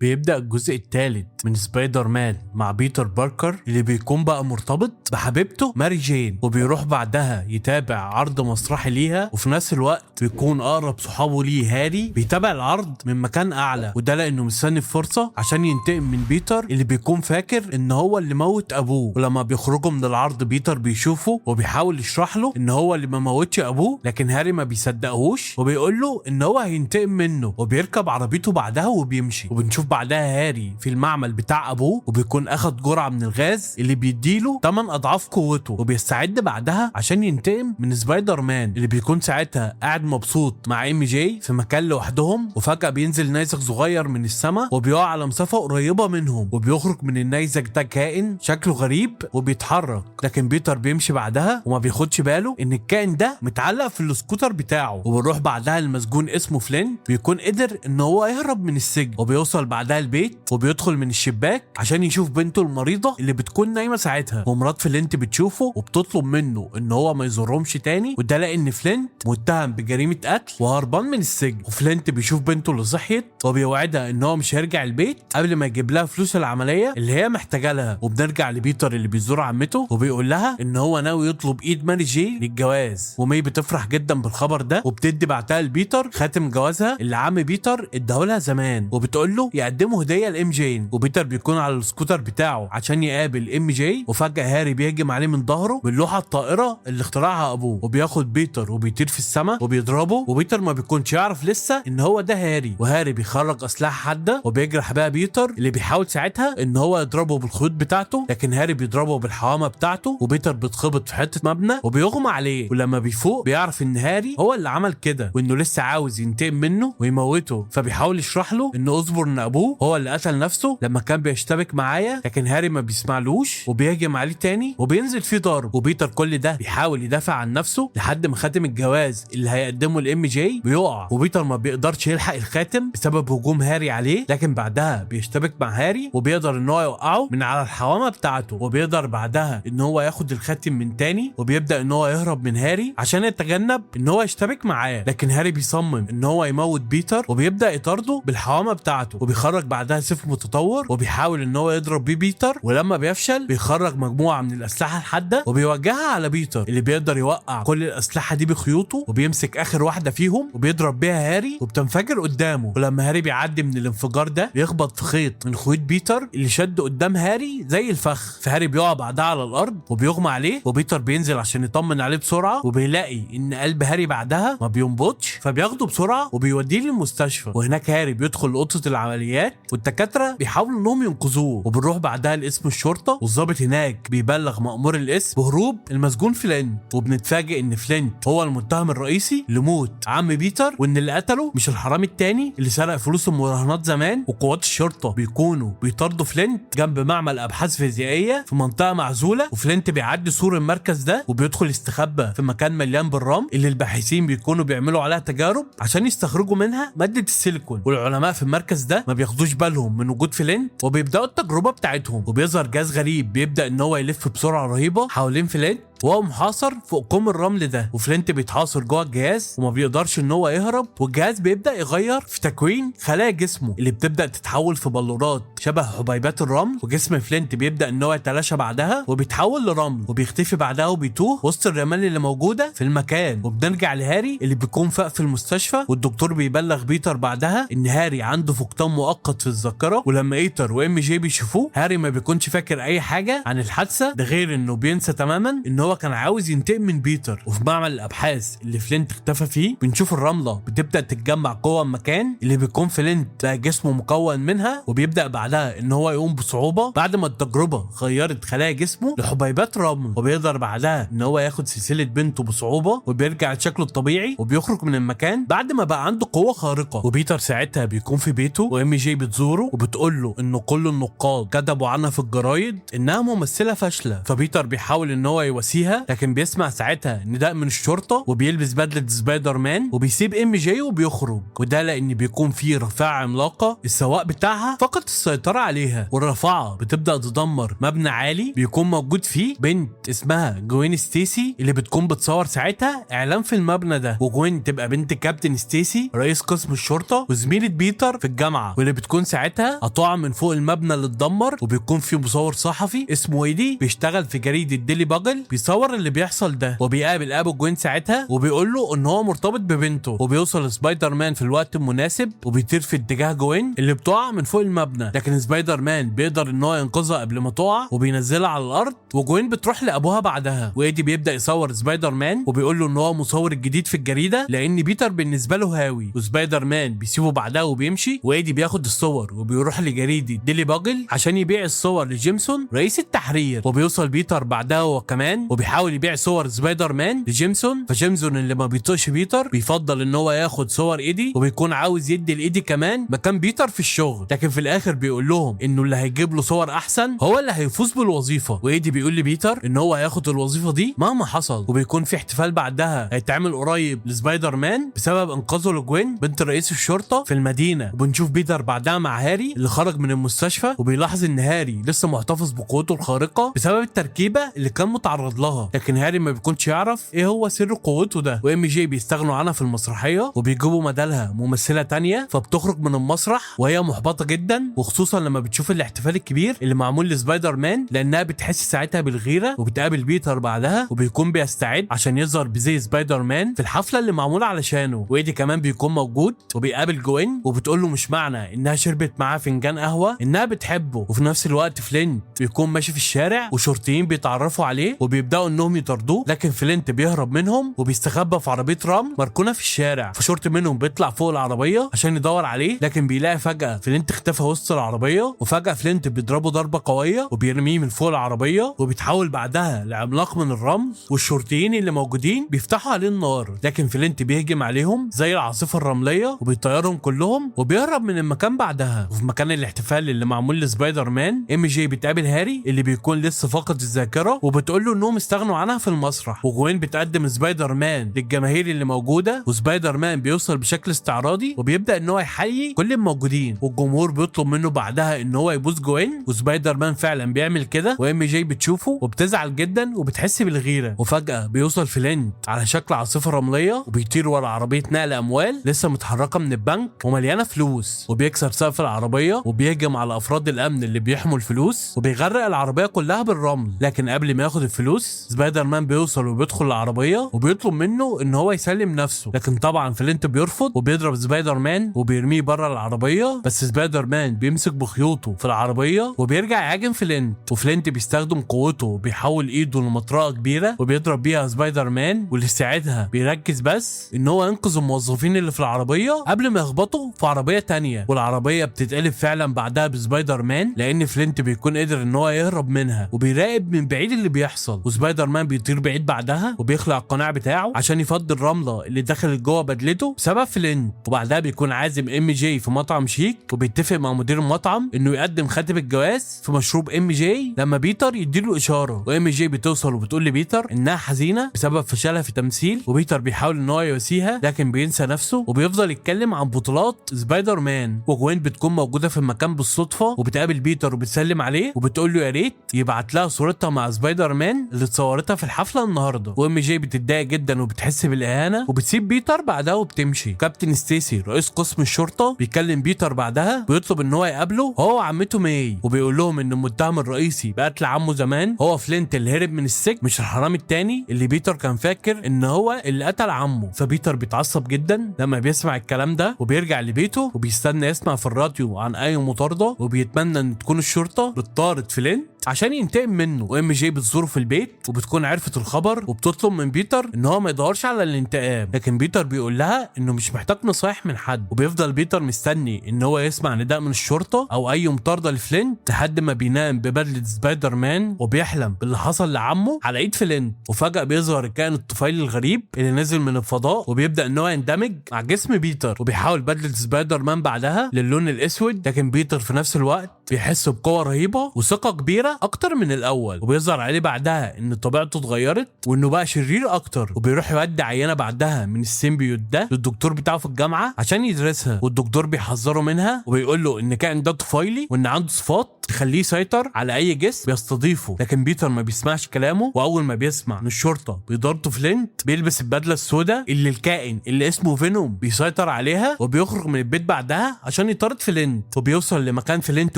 بيبدأ الجزء الثالث من سبايدر مان مع بيتر باركر اللي بيكون بقى مرتبط بحبيبته ماري جين، وبيروح بعدها يتابع عرض مسرحي ليها، وفي نفس الوقت بيكون اقرب صحابه ليه هاري بيتابع العرض من مكان اعلى، وده لانه مستني الفرصة عشان ينتقم من بيتر اللي بيكون فاكر ان هو اللي موت ابوه. ولما بيخرجوا من العرض بيتر بيشوفه وبيحاول يشرح له ان هو اللي ما موتش ابوه، لكن هاري ما بيصدقهوش وبيقول له ان هو هينتقم منه، وبيركب عربيته بعدها وبيمشي. وبنشوف بعدها هاري في المعمل بتاع ابوه، وبيكون اخد جرعة من الغاز اللي بيديله 8 اضعاف قوته، وبيستعد بعدها عشان ينتقم من سبايدر مان اللي بيكون ساعتها قاعد مبسوط مع ام جي في مكان لوحدهم. وفجاة بينزل نيزك صغير من السماء وبيقع على مسافة قريبه منهم، وبيخرج من النيزك ده كائن شكله غريب وبيتحرك، لكن بيتر بيمشي بعدها وما بياخدش باله ان الكائن ده متعلق في السكوتر بتاعه. وبنروح بعدها المسجون اسمه فلينت بيكون قدر ان هو يهرب من السجن، وبيوصل بعدها البيت وبيدخل من الشباك عشان يشوف بنته المريضة اللي بتكون نايمة ساعتها. ومرات فلينت بتشوفه وبتطلب منه ان هو ما يزورهمش تاني، وده لان فلينت متهم بجريمة قتل وهربان من السجن. وفلينت بيشوف بنته اللي صحيت وبيوعدها ان هو مش هيرجع البيت قبل ما يجيب لها فلوس العملية اللي هي محتاجه لها. وبنرجع لبيتر اللي بيزور عمته وبيقول لها ان هو ناوي يطلب ايد ماري جي للجواز، ومي بتفرح جدا بالخبر ده وبتدي بعدها لبيتر خاتم جوازها اللي عم بيتر اداهولها زمان، وبتقول له يقدمه هديه لام جين. وبيتر بيكون على السكوتر بتاعه عشان يقابل ام جي، وفجاة هاري بيهجم عليه من ظهره باللوحه الطائرة اللي اخترعها ابوه، وبياخد بيتر وبيطير في السماء وبيضربه، وبيتر ما بيكونش يعرف لسه ان هو ده هاري. وهاري بيخرج اسلحة حادة وبيجرح بقى بيتر اللي بيحاول ساعتها ان هو يضربه بالخيوط بتاعته، لكن هاري بيضربه بالحوامه بتاعته، وبيتر بيتخبط في حتة مبنى وبيغمى عليه. ولما بيفوق بيعرف ان هاري هو اللي عمل كده وانه لسه عاوز ينتقم منه ويموته، فبيحاول يشرح له انه اصبر ان ابوه هو اللي قتل نفسه لما كان بيشتبك معايا، لكن هاري ما بيسمعلوش وبيهجم عليه تاني وبينزل فيه ضرب. وبيتر كل ده بيحاول يدافع عن نفسه لحد ما خاتم الجواز اللي هيقدمه لام جي بيقع، وبيتر ما بيقدرش يلحق الخاتم بسبب هجوم هاري عليه، لكن بعدها بيشتبك مع هاري وبيقدر ان هو يوقعه من على الحوامه بتاعته، وبيقدر بعدها ان هو ياخد الخاتم من تاني، وبيبدا ان هو يهرب من هاري عشان يتجنب ان هو يشتبك معاه، لكن هاري بيصمم ان هو يموت بيتر وبيبدا يطارده بالحوامه بتاعته، وبيخرج بعدها سيف متطور وبيحاول ان هو يضرب بيه بيتر، ولما بيفشل بيخرج مجموعة من الاسلحة الحادة وبيوجهها على بيتر اللي بيقدر يوقع كل الاسلحة دي بخيوطه، وبيمسك اخر واحدة فيهم وبيضرب بيها هاري وبتنفجر قدامه. ولما هاري بيعدي من الانفجار ده بيخبط في خيط من خيوط بيتر اللي شد قدام هاري زي الفخ، فهاري بيقع بعدها على الارض وبيغمى عليه، وبيتر بينزل عشان يطمن عليه بسرعة، وبيلاقي ان قلب هاري بعدها ما بينبضش، فبياخده بسرعة وبيوديه للمستشفى. وهناك هاري بيدخل اوضة العمليات والدكاتره بيحاولوا انهم ينقذوه، وبنروح بعدها لقسم الشرطة، والضابط هناك بيبلغ مأمور القسم بهروب المسجون فلينت، وبنتفاجئ ان فلينت هو المتهم الرئيسي لموت عم بيتر، وان اللي قتله مش الحرامي التاني اللي سرق فلوس المراهنات زمان. وقوات الشرطة بيكونوا بيطاردوا فلينت جنب معمل ابحاث فيزيائية في منطقة معزولة، وفلينت بيعدي سور المركز ده وبيدخل يستخبى في مكان مليان بالرمل اللي الباحثين بيكونوا بيعملوا عليها تجارب عشان يستخرجوا منها مادة السيليكون. والعلماء في المركز ده ما بياخدوش بالهم من وجود فلينت وبيبداوا التجربة بتاعتهم، وبيظهر جهاز غريب بيبدا ان هو يلف بسرعة رهيبة حوالين فلينت وهو محاصر فوق كوم الرمل ده، وفلينت بيتحاصر جوه الجهاز وما بيقدرش ان هو يهرب، والجهاز بيبدا يغير في تكوين خلايا جسمه اللي بتبدا تتحول في بلورات شبه حبيبات الرمل، وجسم فلينت بيبدا ان هو يتلاشى بعدها وبيتحول لرمل وبيختفي بعدها وبيتوه وسط الرمال اللي موجودة في المكان. وبنرجع لهاري اللي بيكون فاق في المستشفى، والدكتور بيبلغ بيتر بعدها ان هاري عنده فقدان مؤقت في الذاكرة، ولما بيتر وام جي بيشوفوه هاري ما بيكونش فاكر اي حاجة عن الحادثة ده غير انه بينسى تماما ان هو كان عاوز ينتقم من بيتر. وفي معمل الابحاث اللي فلينت اختفى فيه بنشوف الرملة بتبدا تتجمع جوه المكان اللي بيكون فلينت بقى جسمه مكون منها، وبيبدا بعدها ان هو يقوم بصعوبة بعد ما التجربة غيرت خلايا جسمه لحبيبات رمل، وبيقدر بعدها ان هو ياخد سلسلة بنته بصعوبة وبيرجع لشكله الطبيعي وبيخرج من المكان بعد ما بقى عنده قوة خارقة. وبيتر ساعتها بيكون في بيته وام جي بتزوره وبتقول له انه كل النقاد كتبوا عنها في الجرايد انها ممثلة فاشلة، فبيتر بيحاول ان هو يواسيها يواسيها، لكن بيسمع ساعتها نداء من الشرطة وبيلبس بدله سبايدر مان وبيسيب ام جي وبيخرج، وده لان بيكون في رافعه عملاقة السواق بتاعها فقد السيطرة عليها، والرافعه بتبدا تدمر مبنى عالي بيكون موجود فيه بنت اسمها جوين ستيسي اللي بتكون بتصور ساعتها اعلان في المبنى ده. وجوين تبقى بنت كابتن ستيسي رئيس قسم الشرطة وزميله بيتر في الجامعة، واللي بتكون ساعتها هتقع من فوق المبنى اللي اتدمر. وبيكون في مصور صحفي اسمه ايدي بيشتغل في جريدة ديلي باجل بيصور اللي بيحصل ده، وبيقابل ابو جوين ساعتها وبيقول له ان هو مرتبط ببنته. وبيوصل سبايدر مان في الوقت المناسب وبيطير في اتجاه جوين اللي بتقع من فوق المبنى، لكن سبايدر مان بيقدر ان هو ينقذها قبل ما تقع وبينزلها على الارض، وجوين بتروح لابوها بعدها. وايدي بيبدا يصور سبايدر مان وبيقول له ان هو مصور الجديد في الجريدة لان بيتر بالنسبة له هاوي، وسبايدر مان بيسيبه بعدها وبيمشي. وايدي بياخد الصور وبيروح لجريده ديلي باجل عشان يبيع الصور لجيمسون رئيس التحرير. وبيوصل بيتر بعدها هو كمان وبيحاول يبيع صور سبايدر مان لجيمسون، فجيمسون اللي ما بيطيقش بيتر بيفضل ان هو ياخد صور ايدي، وبيكون عاوز يدي لايدي كمان مكان بيتر في الشغل، لكن في الاخر بيقول لهم انه اللي هيجيب له صور احسن هو اللي هيفوز بالوظيفة. وايدي بيقول لبيتر ان هو هياخد الوظيفة دي مهما حصل. وبيكون في احتفال بعدها هيتعمل قريب لسبايدر مان بسبب انقاذه لجوين بنت رئيس الشرطة في المدينة. وبنشوف بيتر بعدها مع هاري اللي خرج من المستشفى، وبيلاحظ ان هاري لسه محتفظ بقوته الخارقة بسبب التركيبة اللي كان متعرض لها، لكن هاري ما بيكونش يعرف ايه هو سر قوته ده. وام جي بيستغنوا عنها في المسرحية وبيجيبوا بدلها ممثلة تانية، فبتخرج من المسرح وهي محبطة جدا، وخصوصا لما بتشوف الاحتفال الكبير اللي معمول لسبايدر مان لانها بتحس ساعتها بالغيره. وبتقابل بيتر بعدها وبيكون بيستعد عشان يظهر بزي سبايدر مان في الحفلة اللي معمولة علشانه. وايدي كمان بيكون موجود وبيقابل جوين وبتقول له مش معنى انها شربت معاه فنجان قهوة انها بتحبه. وفي نفس الوقت فلينت بيكون ماشي في الشارع وشرطيين بيتعرفوا عليه وبيبداوا انهم يطاردوه، لكن فلينت بيهرب منهم وبيستخبى في عربية رمل مركونة في الشارع. فشرطي منهم بيطلع فوق العربية عشان يدور عليه، لكن بيلاقي فجاة فلينت اختفى وسط العربية، وفجاة فلينت بيضربه ضربه قوية وبيرميه من فوق العربية، وبيتحول بعدها لعملاق من الرمل، والشرطيين اللي موجودين بيفتحوا عليه النار، لكن فلينت بيهجم عليهم زي العاصفة الرملية وبيطيرهم كلهم وبيهرب من المكان بعدها. وفي مكان الاحتفال اللي معمول لسبايدر مان، ام جي بتقابل هاري اللي بيكون لسه فاقد الذاكرة وبتقول له انهم استغنوا عنها في المسرح. وجوين بتقدم سبايدر مان للجماهير اللي موجودة، وسبايدر مان بيوصل بشكل استعراضي وبيبدا ان هو يحيي كل الموجودين، والجمهور بيطلب منه بعدها ان هو يبوس جوين، وسبايدر مان فعلا بيعمل كده. وام جي بتشوفه وبتزعل جدا وبتحس بالغيره. وفجاة بيوصل فلينت على شكل عاصفة رمليه وبيطير ورا عربية نقل اموال لسه متحركة من البنك ومليانة فلوس، وبيكسر سقف العربية وبيهجم على افراد الامن اللي بيحموا الفلوس وبيغرق العربية كلها بالرمل. لكن قبل ما ياخد الفلوس سبايدر مان بيوصل وبيدخل العربية وبيطلب منه ان هو يسلم نفسه، لكن طبعا فلينت بيرفض وبيضرب سبايدر مان وبيرميه بره العربية. بس سبايدر مان بيمسك بخيوطه في العربية وبيرجع يهاجم فلينت، وفلينت بيستخدم قوته وبيحول ايده لمطرقه كبيرة وبيضرب بيها سبايدر مان، واللي ساعتها بيركز بس ان هو ينقذ الموظفين اللي في العربية قبل ما يخبطوا في عربية تانية. والعربية بتتقلب فعلا بعدها بسبايدر مان لان فلينت بيكون قدر ان هو يهرب منها وبيراقب من بعيد اللي بيحصل. وسبايدر مان بيطير بعيد بعدها وبيخلع القناع بتاعه عشان يفضي الرملة اللي دخلت جوه بدلته بسبب فلينت. وبعدها بيكون عازم ام جي في مطعم شيك، وبيتفق مع مدير المطعم انه يقدم خاتم الجواز في مشروب ام جي لما بيتر يديله اشارة. وام جي بتوصل وبتقول لبيتر انها حزينة بسبب فشلها في تمثيل، وبيتر بيحاول ان هو يواسيها لكن بينسى نفسه وبيفضل يتكلم عن بطولات سبايدر مان. وجوين بتكون موجودة في المكان بالصدفة وبتقابل بيتر وبتسلم عليه وبتقول له يا ريت يبعت لها صورتها مع سبايدر مان اللي اتصورتها في الحفلة النهارده. وام جي بتتضايق جدا وبتحس بالاهانه وبتسيب بيتر بعدها وبتمشي. كابتن ستيسي رئيس قسم الشرطة بيكلم بيتر بعدها ويطلب ان هو يقابله هو وعمته ماي، وبيقول لهم ان المتهم الرئيسي بقتل عمه زمان هو فلينت اللي هرب من السجن، مش الحرامي التاني اللي بيتر كان فاكر ان هو اللي قتل عمه. فبيتر بيتعصب جدا لما بيسمع الكلام ده وبيرجع لبيته وبيستنى يسمع في الراديو عن اي مطاردة، وبيتمنى ان تكون الشرطة بتطارد فلينت عشان ينتقم منه. وام جي بتزوره في البيت وبتكون عرفت الخبر وبتطلب من بيتر ان هو ما يدورش على الانتقام، لكن بيتر بيقول لها انه مش محتاج نصايح من حد. وبيفضل بيتر مستني ان هو يسمع نداء من الشرطة او اي مطاردة لفلينت لحد ما بينام ببدله سبايدر مان وبيحلم باللي حصل لعمه على ايد فلينت. وفجاة بيظهر الكائن الطفيلي الغريب اللي نزل من الفضاء وبيبدا ان هو يندمج مع جسم بيتر، وبيحول بدله سبايدر مان بعدها للون الاسود، لكن بيتر في نفس الوقت بيحس بقوة رهيبة وثقه كبيرة اكتر من الاول، وبيظهر عليه بعدها ان طبيعته اتغيرت وانه بقى شرير اكتر. وبيروح يودي عينه بعدها من ال symbiote ده للدكتور بتاعه في الجامعة عشان يدرسها، والدكتور بيحذره منها وبيقول له ان كائن ده طفيلي وان عنده صفات تخليه يسيطر على اي جسم بيستضيفه. لكن بيتر ما بيسمعش كلامه، واول ما بيسمع ان الشرطة بيضربوا فلينت بيلبس البدلة السوداء اللي الكائن اللي اسمه فينوم بيسيطر عليها، وبيخرج من البيت بعدها عشان يطارد فلينت. وبيوصل لمكان فلينت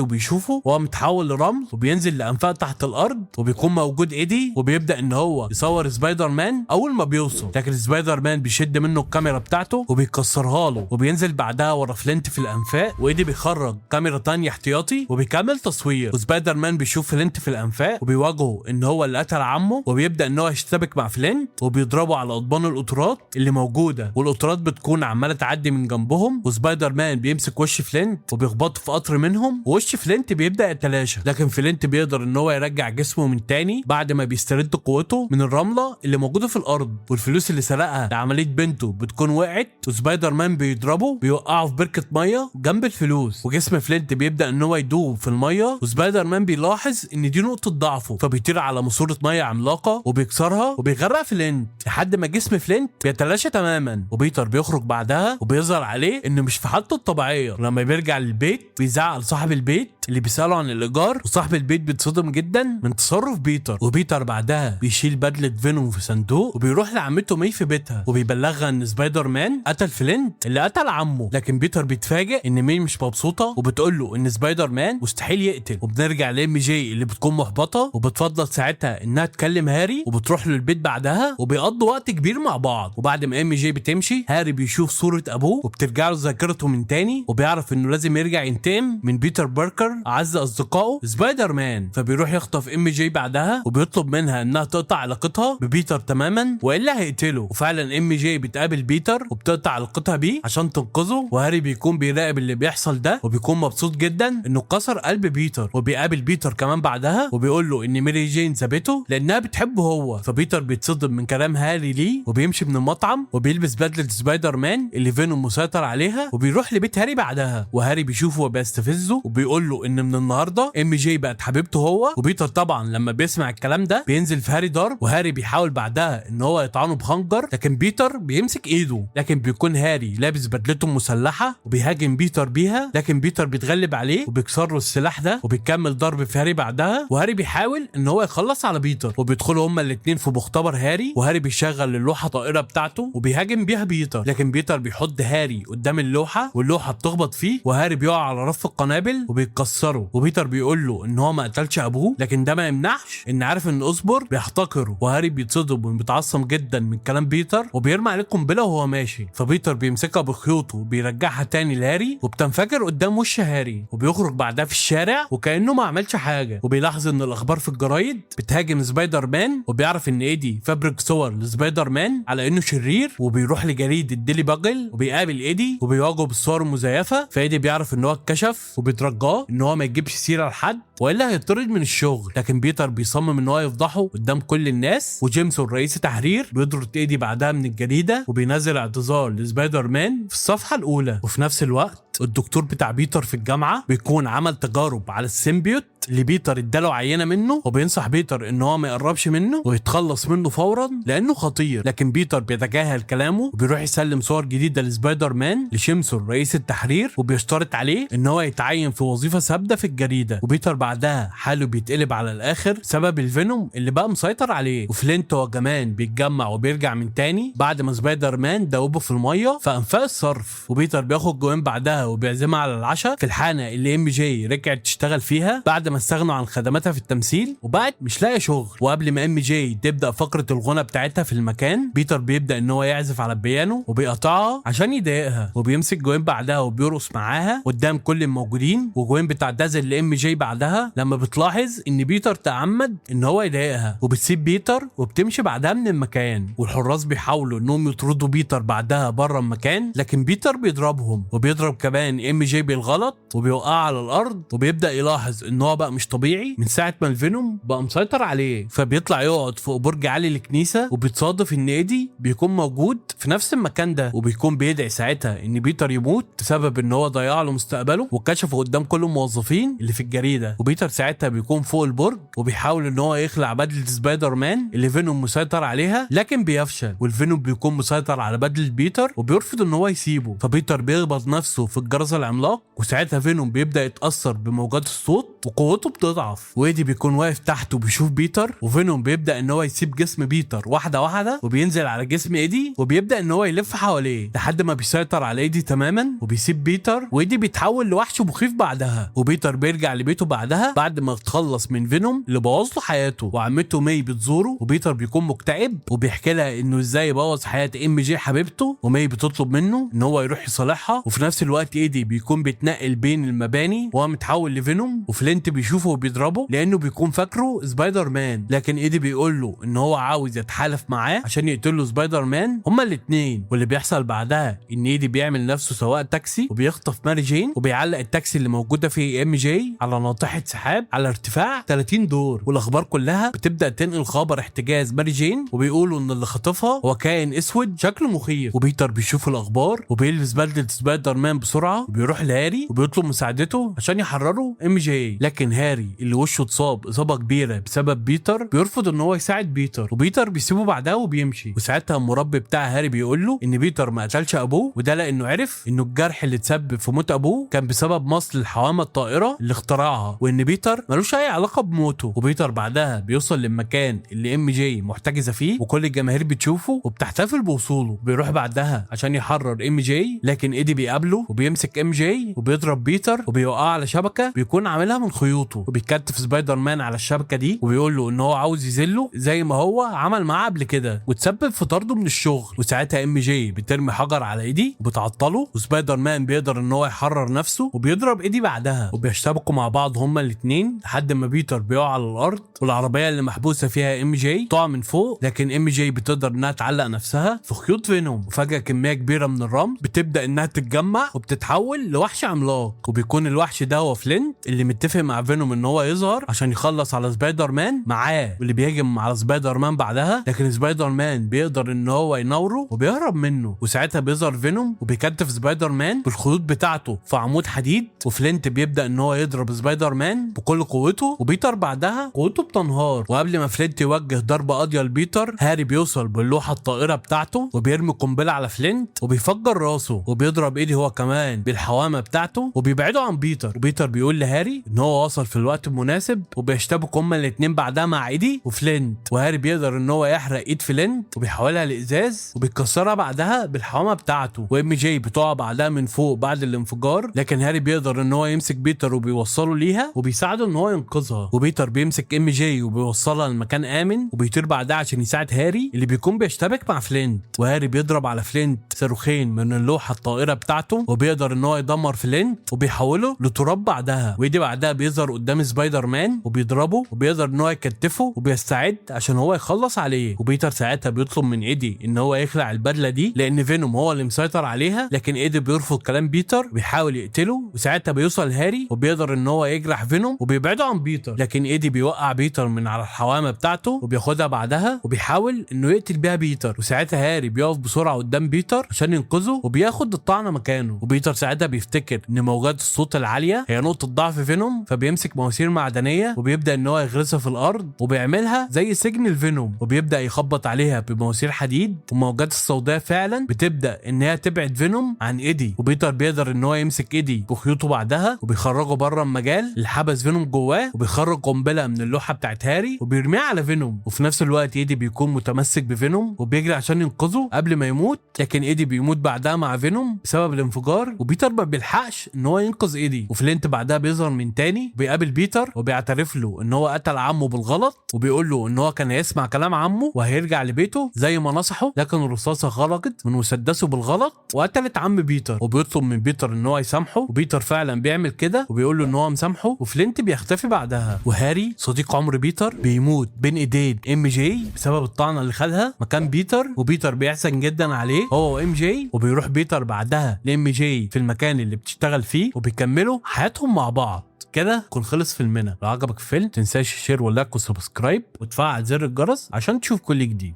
وبيشوفه وهو متحول لرمل، وبينزل لانفاق تحت الارض وبيكون موجود ايدي، وبيبدا ان هو يصور سبايدر مان اول ما بيوصل، لكن سبايدر مان بيشد منه الكاميرا بتاعته وبيكسرها له، وبينزل بعدها ورا فلينت في الانفاق، وايدي بيخرج كاميرا تانية احتياطي وبيكمل تصوير. وسبايدر مان بيشوف فلينت في الانفاق وبيواجهه ان هو اللي قتل عمه، وبيبدا ان هو يشتبك مع فلينت وبيضربه على قضبان القطارات اللي موجودة، والقطارات بتكون عماله تعدي من جنبهم، وسبايدر مان بيمسك وش فلينت وبيخبطه في قطر منهم، ووش فلينت بيبدا يتلاشى، لكن فلينت بيقدر ان هو يرجع جسمه من تاني بعد ما بيسترد قوته من الرملة اللي موجودة في الارض، والفلوس اللي سرقها لعملية بنته بتكون وقعت، وسبايدر مان بيضربه بيوقعه في بركة مية جنب الفلوس، وجسم فلينت بيبدا ان هو يدوب في المية، وسبايدر مان بيلاحظ ان دي نقطة ضعفه، فبيطير على ماسوره مية عملاقة وبيكسرها وبيغرق فلينت لحد ما جسم فلينت بيتلاشى تماما. وبيتر بيخرج بعدها وبيظهر عليه انه مش في حالته الطبيعية. لما بيرجع للبيت بيزعق لصاحب البيت اللي بيساله عن الايجار، وصاحب البيت بيتصدم جدا من تصرف بيتر. وبيتر بعدها بيشيل بدله فينوم في صندوق وبيروح لعمته مي في بيتها وبيبلغها ان سبايدر مان قتل فلينت اللي قتل عمه، لكن بيتر بيتفاجئ ان مي مش مبسوطة وبتقول له ان سبايدر مان مستحيل يقتل. وبنرجع لام جي اللي بتكون محبطة وبتفضل ساعتها انها تكلم هاري، وبتروح له البيت بعدها وبيقضوا وقت كبير مع بعض. وبعد ما ام جي بتمشي هاري بيشوف صوره ابوه وبترجع له ذاكرته من تاني، وبيعرف انه لازم يرجع ينتقم من بيتر باركر اعز اصدقائه سبايدر مان، فبيروح يخطف ام جي بعدها وبيطلب منها انها تقطع علاقتها ببيتر تماما والا هيقتله. وفعلا ام جي بتقابل بيتر وبتقطع علاقتها بيه عشان تنقذه، وهاري بيكون بيراقب اللي بيحصل ده وبيكون مبسوط جدا انه كسر قلب بيتر. وبيقابل بيتر كمان بعدها وبيقول له ان ميري جين سابته لانها بتحبه هو، فبيتر بيتصدم من كلام هاري ليه وبيمشي من المطعم وبيلبس بدله سبايدر مان اللي فينوم مسيطر عليها وبيروح لبيت هاري بعدها. وهاري بيشوفه وبيستفزه وبيقول له ان من النهارده ام جي بقت حبيبته هو. وبيتر طبعا لما بيسمع الكلام ده بينزل في هاري ضرب، وهاري بيحاول بعدها ان هو يطعنه بخنجر لكن بيتر بيمسك ايده، لكن بيكون هاري لابس بدلته المسلحة وبيهاجم بيتر بيها، لكن بيتر بيتغلب عليه وبيكسر له السلاح ده وبيكمل ضرب في هاري بعدها. وهاري بيحاول ان هو يخلص على بيتر، وبيدخلوا هما الاثنين في مختبر هاري، وهاري بيشغل اللوحة طائره بتاعته وبيهاجم بيها بيتر، لكن بيتر بيحط هاري قدام اللوحة واللوحه بتخبط فيه وهاري بيقع على رف القنابل وبيتكسره. وبيتر بيقول له ان هو ما قتلش ابوه، لكن ده ما يمنعش ان عارف ان اوزبورن بيحتقره. وهاري بيتصدم وبيتعصب جدا من كلام بيتر وبيرمي عليه قنبلة وهو ماشي، فبيتر بيمسكها بخيوطه وبيرجعها تاني لهاري وبتنفجر قدام وش هاري، وبيخرج بعدها في الشارع وكانه ما عملش حاجة. وبيلاحظ ان الاخبار في الجرايد بتهاجم سبايدر مان، وبيعرف ان ايدي فبرك صور لسبايدر مان على انه شرير، وبيروح لجريده ديلي باجل وبيقابل ايدي وبيواجهه بالصور المزيفه. فايدي بيعرف ان هو اتكشف وبيترجاه ان هو ما يجيبش سيره لحد والا هيطرد من الشغل، لكن بيتر بيصمم ان هو يفضحه قدام كل الناس. وجيمسون رئيس التحرير بيطرد ايدي بعدها من الجريدة وبينزل اعتذار لسبايدر مان في الصفحة الاولى. وفي نفس الوقت الدكتور بتاع بيتر في الجامعة بيكون عمل تجارب على ال symbiote اللي بيتر اداله عينه منه، وبينصح بيتر ان هو ما يقربش منه ويتخلص منه فورا لانه خطير، لكن بيتر بيتجاهل كلامه وبيروح يسلم صور جديدة لسبايدر مان لشيمسون رئيس التحرير، وبيشترط عليه ان هو يتعين في وظيفة ثابتة في الجريدة. وبيتر بعدها حاله بيتقلب على الاخر بسبب الفينوم اللي بقى مسيطر عليه. وفلينت هو كمان بيتجمع وبيرجع من تاني بعد ما سبايدر مان دوبه في المية في انفاق الصرف. وبيتر بياخد جوين بعدها وبيعزمها على العشاء في الحانه اللي ام جي رجعت تشتغل فيها بعد ما استغنوا عن خدماتها في التمثيل وبقت مش لاقيه شغل. وقبل ما ام جي تبدا فقره الغنى بتاعتها في المكان، بيتر بيبدا ان هو يعزف على البيانو وبيقطعها عشان يضايقها، وبيمسك جوين بعدها وبيرقص معاها قدام كل الموجودين. وجوين بتعتذر لام جي بعدها لما بتلاحظ ان بيتر تعمد ان هو يضايقها، وبتسيب بيتر وبتمشي بعدها من المكان. والحراس بيحاولوا انهم يطردوا بيتر بعدها بره المكان، لكن بيتر بيضربهم وبيضرب كمان ام جي بالغلط وبيوقعها على الارض. وبيبدا يلاحظ ان هو بقى بقى مش طبيعي من ساعة ما الفينوم بقى مسيطر عليه. فبيطلع يقعد فوق برج عالي الكنيسة، وبيتصادف ان ايدي بيكون موجود في نفس المكان ده، وبيكون بيدعي ساعتها ان بيتر يموت بسبب ان هو ضيع له مستقبله وكشفه قدام كل الموظفين اللي في الجريدة. وبيتر ساعتها بيكون فوق البرج وبيحاول ان هو يخلع بدله سبايدر مان اللي فينوم مسيطر عليها، لكن بيفشل، والفينوم بيكون مسيطر على بدله بيتر وبيرفض ان هو يسيبه. فبيتر بيخبط نفسه في الجرس العملاق، وساعتها فينوم بيبدا يتاثر بموجات الصوت وقوته بتضعف، وايدي بيكون واقف تحت وبيشوف بيتر، وفينوم بيبدا ان هو يسيب جسم بيتر واحدة واحدة وبينزل على جسم ايدي وبيبدا ان هو يلف حواليه لحد ما بيسيطر على ايدي تماما وبيسيب بيتر، وايدي بيتحول لوحش مخيف بعدها. وبيتر بيرجع لبيته بعدها بعد ما اتخلص من فينوم اللي بوظ له حياته، وعمته ماي بتزوره، وبيتر بيكون مكتئب وبيحكي لها انه ازاي بوظ حياة ام جي حبيبته، وماي بتطلب منه ان هو يروح يصالحها. وفي نفس الوقت ايدي بيكون بيتنقل بين المباني وهو متحول لفينوم، وفلينت بيشوفه وبيضربه لانه بيكون فاكره سبايدر مان، لكن ايدي بيقول له ان هو عاوز يتحالف معاه عشان يقتله سبايدر مان هما الاثنين. واللي بيحصل بعدها ان ايدي بيعمل نفسه سواق تاكسي وبيخطف ماري جين وبيعلق التاكسي اللي موجودة فيه ام جي على ناطحه سحاب على ارتفاع 30 دور، والاخبار كلها بتبدا تنقل خبر احتجاز ماري جين، وبيقولوا ان اللي خطفها هو كائن اسود شكله مخيف. وبيتر بيشوف الاخبار وبيلبس بدله سبايدر مان بسرعة وبيروح لهاري وبيطلب مساعدته عشان يحرروا ام جي، لكن هاري اللي وشه اتصاب اصابه كبيرة بسبب بيتر بيرفض ان هو يساعد بيتر، وبيتر بيسيبه بعدها وبيمشي. وساعتها المربي بتاع هاري بيقول له ان بيتر ما قتلش ابوه، وده لانه عرف انه الجرح اللي تسبب في موت ابوه كان بسبب مصل الحوامه الطائرة اللي اخترعها، وان بيتر ملوش اي علاقة بموته. وبيتر بعدها بيوصل للمكان اللي ام جي محتجزه فيه وكل الجماهير بتشوفه وبتحتفل بوصوله. بيروح بعدها عشان يحرر ام جي، لكن ايدي بيقابله وبيمسك ام جي وبيضرب بيتر وبيوقعه على شبكة بيكون عاملها من خيوطه، وبيكتف سبايدر مان على الشبكة دي وبيقول له ان هو عاوز يذله زي ما هو عمل معاه قبل كده وتسبب في طرده من الشغل. وساعتها ام جي بترمي حجر على ايدي وبتعطله، وسبايدر مان بيقدر ان هو يحرر نفسه وبيضرب ايدي بعدها، وبيشتبكوا مع بعض هما الاثنين لحد ما بيتر بيقع على الارض والعربية اللي محبوسة فيها ام جي تقع من فوق، لكن ام جي بتقدر انها تعلق نفسها في خيوط فينوم. وفجاة كمية كبيرة من الرمل بتبدا انها تتجمع وبتتحول لوحش عملاق، وبيكون الوحش ده هو فلينت اللي متفق مع فينوم ان هو يظهر عشان يخلص على سبايدر مان معاه، واللي بيهاجم على سبايدر مان بعدها، لكن سبايدر مان بيقدر ان هو يناوره وبيهرب منه. وساعتها بيظهر فينوم وبيكتف سبايدر مان بالخيوط بتاعته في عمود حديد، وفلينت بيبدا ان هو يضرب سبايدر مان بكل قوته، وبيتر بعدها قوته بتنهار. وقبل ما فلينت يوجه ضربه قاضيه لبيتر، هاري بيوصل باللوحه الطائرة بتاعته وبيرمي قنبلة على فلينت وبيفجر راسه، وبيضرب ايدي هو كمان بالحوامه بتاعته وبيبعده عن بيتر. وبيتر بيقول لهاري ان هو وصل في الوقت المناسب، وبيشتبكوا هما الاثنين بعدها مع ايدي وفلينت، وهاري بيقدر ان هو يحرق ايد فلينت وبيحولها لازاز وبيكسرها بعدها بالحوامه بتاعته. وام جي بتقع بعدها من فوق بعد الانفجار، لكن هاري بيقدر ان هو يمسك بيتر وبيوصله ليها وبيساعده ان هو ينقذها. وبيتر بيمسك ام جي وبيوصلها لمكان امن، وبيطير بعدها عشان يساعد هاري اللي بيكون بيشتبك مع فلينت. وهاري بيضرب على فلينت صاروخين من اللوحة الطائرة بتاعته وبيقدر ان هو يدمر فلينت وبيحوله لتراب بعدها. ويدي بعدها بيظهر قدام سبايدر مان وبيضربه وبيقدر ان هو يكتفه وبيستعد عشان هو يخلص عليه. وبيتر ساعتها بيطلب من ايدي ان هو يخلع البدلة دي لان فينوم هو اللي مسيطر عليها، لكن ايدي بيرفض كلام بيتر وبيحاول يقتله. وساعتها بيوصل هاري وبيقدر ان هو يجرح فينوم وبيبعده عن بيتر، لكن ايدي بيوقع بيتر من على الحوامه بتاعته وبياخدها بعدها وبيحاول انه يقتل بيها بيتر. وساعتها هاري بيقف بسرعة قدام بيتر عشان ينقذه وبياخد الطعنه مكانه. وبيتر ساعتها بيفتكر ان موجات الصوت العالية هي نقطة ضعف فينوم، فبيمسك مواسير معدنية وبيبدا ان هو يغرسها في الارض وبيعملها زي سجن الفينوم، وبيبدا يخبط عليها بمواسير حديد، والموجات الصوتية فعلا بتبدا ان هي تبعد فينوم عن ايدي. وبيتر بيقدر ان هو يمسك ايدي بخيوطه بعدها وبيخرجه بره المجال اللي حبس فينوم جواه، وبيخرج قنبلة من اللوحة بتاعت هاري وبيرميها على فينوم. وفي نفس الوقت ايدي بيكون متمسك بفينوم وبيجري عشان ينقذه قبل ما يموت، لكن ايدي بيموت بعدها مع فينوم بسبب الانفجار، وبيتر ما بيلحقش ان هو ينقذ ايدي. وفلينت بعدها بيظهر من تاني بيقابل بيتر وبيعترف له ان هو قتل عمه بالغلط، وبيقول له ان هو كان هيسمع كلام عمه وهيرجع لبيته زي ما نصحه، لكن الرصاصة خرجت من مسدسه بالغلط وقتلت عم بيتر. وبيطلب من بيتر ان هو يسامحه، وبيتر فعلا بيعمل كده وبيقول له ان هو مسامحة، وفلينت بيختفي بعدها. وهاري صديق عمر بيتر بيموت بين ايدين ام جي بسبب الطعنه اللي خدها مكان بيتر، وبيتر بيحزن جدا عليه هو وام جي. وبيروح بيتر بعدها لام جي في المكان اللي بتشتغل فيه وبيكملوا حياتهم مع بعض. كده يكون خلص فيلمنا. لو عجبك الفيلم تنساش share و like و subscribe وتفعل زر الجرس عشان تشوف كل جديد.